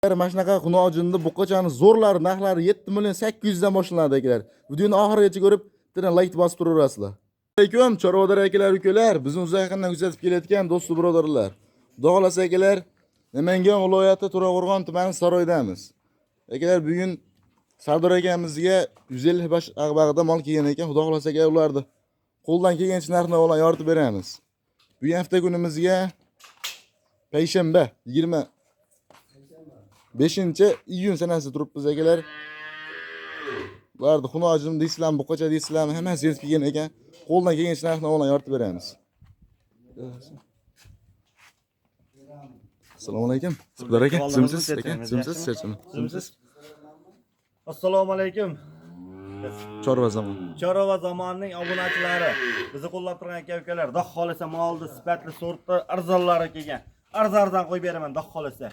Mana shunaqa xunojinni buqachani zo'rlari narxlari 7 million 800 dan boshlanadi akalar. Videoni oxirigacha ko'rib, bitta like bosib turaverasizlar. Alaykum chorvador akalar, ukalar, bizni uzoq yaqindan kuzatib kelayotgan do'st birodarlar. Xudo xolasa akalar, Namangan viloyati To'raqo'rg'on tumani Saroydamiz. Akalar, bugun Sardor akamizga 150 bosh ag'bag'ida mol kelgan ekan. Xudo xolasa akalar, ularni qo'ldan kelgancha narxni bilan yoritib beramiz. Bugun hafta kunimizga payshanba 25 iyun sanasida turibmiz akalar. Bularni xunojim deysizlarmi, buqacha deysizlarmi, hammasi yetib kelgan ekan. Qo'ldan kelgancha narxni bilan yoritib beramiz. Assalomu alaykum. Sardor aka, zimsiz aka, zimsiz, charchama. Zimsiz. Assalomu alaykum. Chorva zamon. Chorva zamonning obunachilari, bizni qo'llab turgan aka ukalar, xudo xolasa molni sifatli sortda arzonlari kelgan. Arzon qo'yib beraman, xudo xolasa.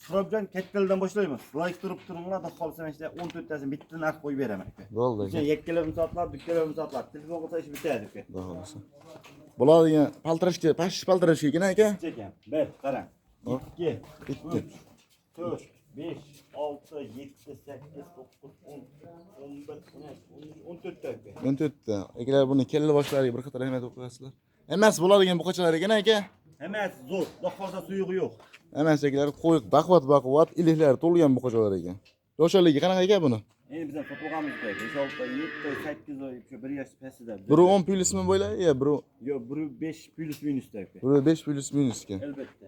Suhrobjon, kattalardan boshlaymiz. Like turib turinglar, xudo xolasa mana shu 14 tasini bitta narx qo'yib beraman aka. Bo'ldi aka. Yakkalab sotiladi, dukkalab sotiladi. Telefon qilsa ish bitadi aka. Xudo xolasa. Bo'ladigan paltrashka, pash paltrashka ekan aka. Ekan. 1 qarang. Hop. 2 2 3 4 5 6 7 8 9 10 11 12 13 14 ta aka. 14 ta. Akalar, buni kella boshlariga bir qator ahamiyat qo'yasizlar. Hammasi bo'ladigan buqachalar ekan aka. Hammasi zo'r. Xudo xolasa suyug'i yo'q. Hammasi akalar qo'yiq, baquvvat baquvvat, iliklari to'lgan buqachalar ekan. Yosharligi qanaqa aka buni? Endi biz ham sotib olganmiz aka. 5 6 7 8 oy shu 1 yosh pastida. 1.10 plyusmi bo'ladi yo 1 Yo'q, 1.5 plyus minusda aka. 1.5 plyus minus ekan. Albatta.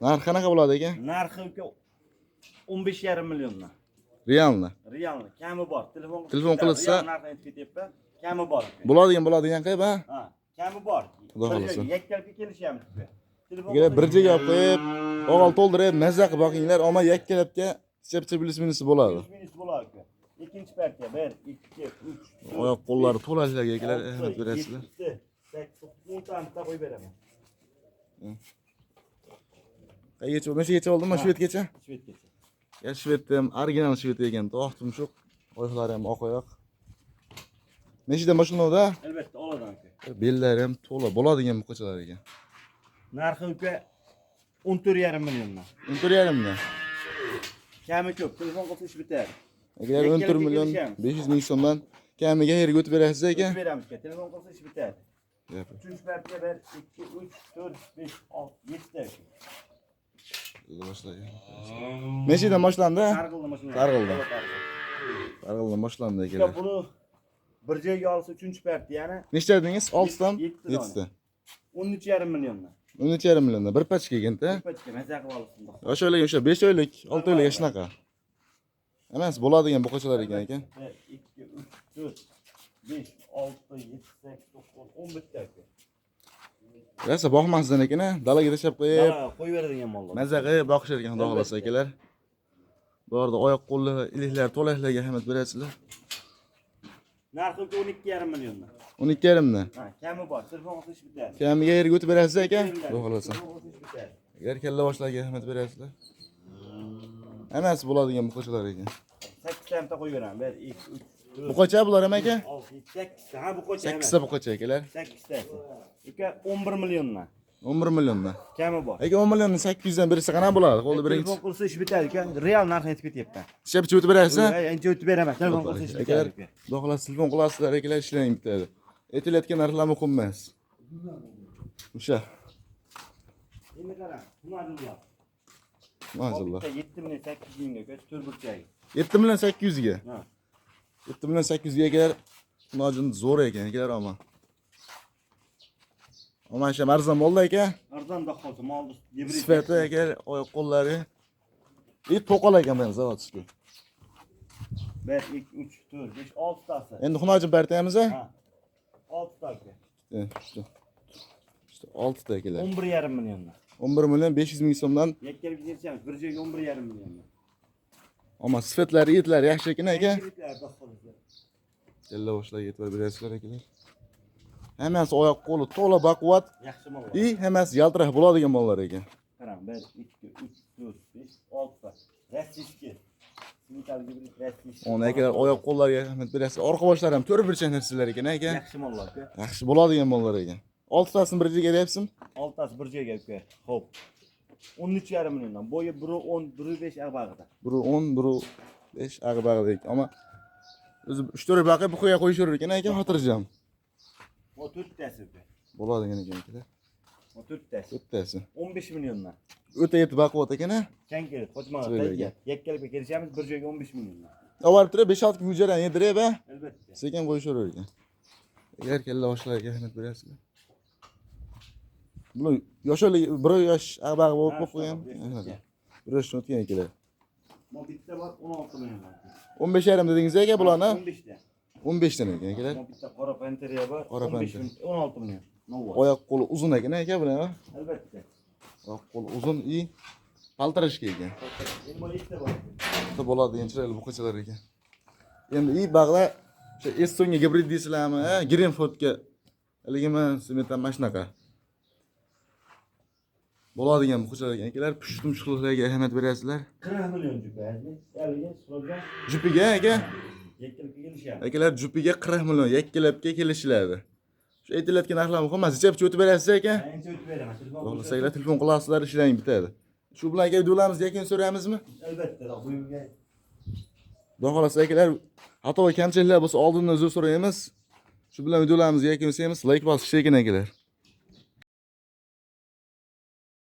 Narxi qanaqa bo'ladi aka? Narxi uka 15,5 milliondan. Realni. Realni kami bor. Telefon qilsa Telefon qilsa- real narxini aytib ketyapman. Kami bor uka. Bo'ladigan qilib ha? Ha, kami bor. Xudo Bir xohlasa. joyga yakkalga kelishamiz uka. Telefon Akalar, qilsa- bir joyga olib qo'yib, o'g'il to'ldirib, mazza qilib boqinglar, omma yakkalabga chapcha plyus minusi bo'ladi. Plyus minus bo'ladi uka. Ikkinchi partiya 1 2 3 Oyoq qo'llari to'lalarga akalar ahamiyat berasizlar. 7 8 9 10 ta bitta qo'yib beraman. Qayergacha? Mana shu yergacha oldimi? Shvedgacha? Shvedgacha. Ya Shvedda ham original shved ekan, oq tumshuq, oyoqlari ham oq oyoq. Neshidan boshlanadi? Albatta oladan uka. Bellari ham to'la bo'ladigan buqachalar ekan. Narxi uka 14,5 milliondan. 14,5 ming. Kami ko'p. Telefon qilsa ish bitadi. Akalar, 14 million 500 ming so'mdan kamiga yerga o'tib berasiz aka. O'tib beramiz uka. Telefon qilsa ish bitadi. Gap. Uchinchi partiya 1 2 3 4 5 6 7 ta uka. Neshidan boshlandi? Sarg'ildan boshlandi. Sarg'ildan. Sarg'ildan boshlandi Uka, akalar. buni bir joyga olsa uchinchi partiyani Nechta dedingiz? 6 tam? Yetti 7 ta. 13,5 milliondan. 13,5 milliondan bir pachka ekanda. Bir pachka maza qilib olsin. Yosh oylik o'sha 5 oylik, 6 oylik shunaqa. Emas, bo'ladigan buqachalar ekan aka. 1 2 3 4 5 6 7 8 9 10 bitta uka. Rosa boqmasdan ekan, a? Dalaga tashlab qo'yib, Dalaga qo'yib beradigan mollar. maza qilib boqishar ekan xudo xolasa akalar. Bu yerda oyoq qo'lli iliklar to'lalarga ahamiyat berasizlar. Narxi uka 12,5 milliondan. 12,5 mingdan. Ha, kami bor. Telefon qilsa ish bitadi. Kamiga yerga o'tib berasiz aka. Xudo xolasa. Telefon qilsa ish bitadi. Agar kalla boshlarga ahamiyat berasizlar. Hammasi bo'ladigan buqachalar ekan. 8 ta bitta qo'yib beraman. 1 2 3 4 Buqacha bular ham aka? 6 7 8 ta. Ha, buqacha. 8 ta buqacha akalar. 8 tasi. Uka 11 milliondan. 11 milliondan. Kami bor. Aka, 10 million 800 dan bersa qanaqa bo'ladi? Qo'lda birinchi. Telefon qilsa ish bitadi uka. Real narxini aytib ketyapman. Chapcha o'tib berasiz? Ancha o'tib beraman. Telefon qilsa ish Akalar, bitadi uka. xudo xolasa telefon qilasizlar, akalar, ishlaring bitadi. Aytilayotgan narxlar muhim emas. O'sha. Endi qarang, Hunarulloh. Maşalloh. Bitta 7 million 800 mingga uka, to'rt burchagi. 7 million 800 ga. Ha. 7 million 800 ga akalar, xunojin zo'r ekan akalar omma. Omma shu arzon bo'ldi aka. Arzon da qolsa, molni gibrid. Sifati akalar, oyoq qo'llari. И to'qol ekan bu заводской. 1 2 3 4 5 6 tasi. Endi xunojin partiyamiz a? Ha. 6 ta uka. İşte 6 ta akalar. 11,5 milliondan. 11 million 500 ming so'mdan Yakkalib kelishamiz. Bir joyga 11,5 milliondan. Ammo sifatlari, etlari yaxshi ekan aka. Gibridlar da qolsa. Kalla boshlarga e'tibor berasizlar akalar. Hammasi oyoq qo'li to'la baquvvat Yaxshi mollar. и hammasi yaltiroq bo'ladigan mollar ekan. Qarang, 1 2 3 4 5 6 ta. Rossiyskiy. Simital gibrid rossiyskiy. Ona akalar, oyoq qo'llariga ahamiyat berasiz. Orqa boshlari ham to'rt burchak narsalar ekan aka. Yaxshi mollar uka. Yaxshi bo'ladigan mollar ekan. Oltitasini bir joyga deyapsizmi? Oltitasi bir joyga uka. Xo'p. 13,5 milliondan. Bo'yi 1.10, 1.5 ag'bag'ida. 1.10, 1.5 ag'bag'ida ekan. Ammo o'zi 3-4 baqi buqaga qo'yishaverar ekan aka, xotirjam. Bu to'rttasi uka. Bo'ladigan ekan akalar. Bu to'rttasi. To'rttasi. 15 milliondan. O'ta yetib baquvvat ekan a. Kang keladi, qochmagan Chiroyli tayga. ekan. Yakkalab kelishamiz, bir joyga 15 milliondan. Olib turib 5-6 kun hujarani yedirib, a. Albatta. Sekin qo'yishaverar ekan. Agar kalla boshlarga ahamiyat berasizlar. Bular yoshali bir yosh ag'bag'i bo'lib Ha, qo'ygan. shunaqa, bir yosh. Bir yoshdan o'tgan ekanlar. Bu bitta bor 16 milliondan. 15,5 dedingiz aka bularni? 15 ta. 15 dan ekan akalar. Bu bitta qora panteriya bor. Qora 15 panter. million, 16 million. Novvoy. Oyoq qo'li uzun ekan aka bular. Albatta. Oyoq qo'li uzun и paltirashga ekan. Endi bu ikkita bor. Bitta bo'ladigan chiroyli buqachalar ekan. Endi и bag'lar o'sha Estonga gibrid deysizlarmi, a, Greenfordga haligimi, sementan mana shunaqa. Bo'ladigan buqachalar ekan akalar, pushti tumshuqlarga ahamiyat berasizlar. 40 million jupa. Haligi Suhrobjon Jupiga aka, yakkalab kelishamiz. akalar jupiga 40 million yakkalabga kelishiladi. Shu aytilayotgan narxlar muhim emas, ichib o'tib berasiz aka. Ancha o'tib beraman. Telefon Xohlasanglar telefon qilasizlar, ishlaring bitadi. Shu bilan aka videolarimizni yakun so'ramizmi? Albatta, bugunga Xudo xohlasa akalar, xato va kamchiliklar bo'lsa oldindan uzr so'raymiz. Shu bilan videolarimizni yakunlaymiz. Like bosish kerak akalar.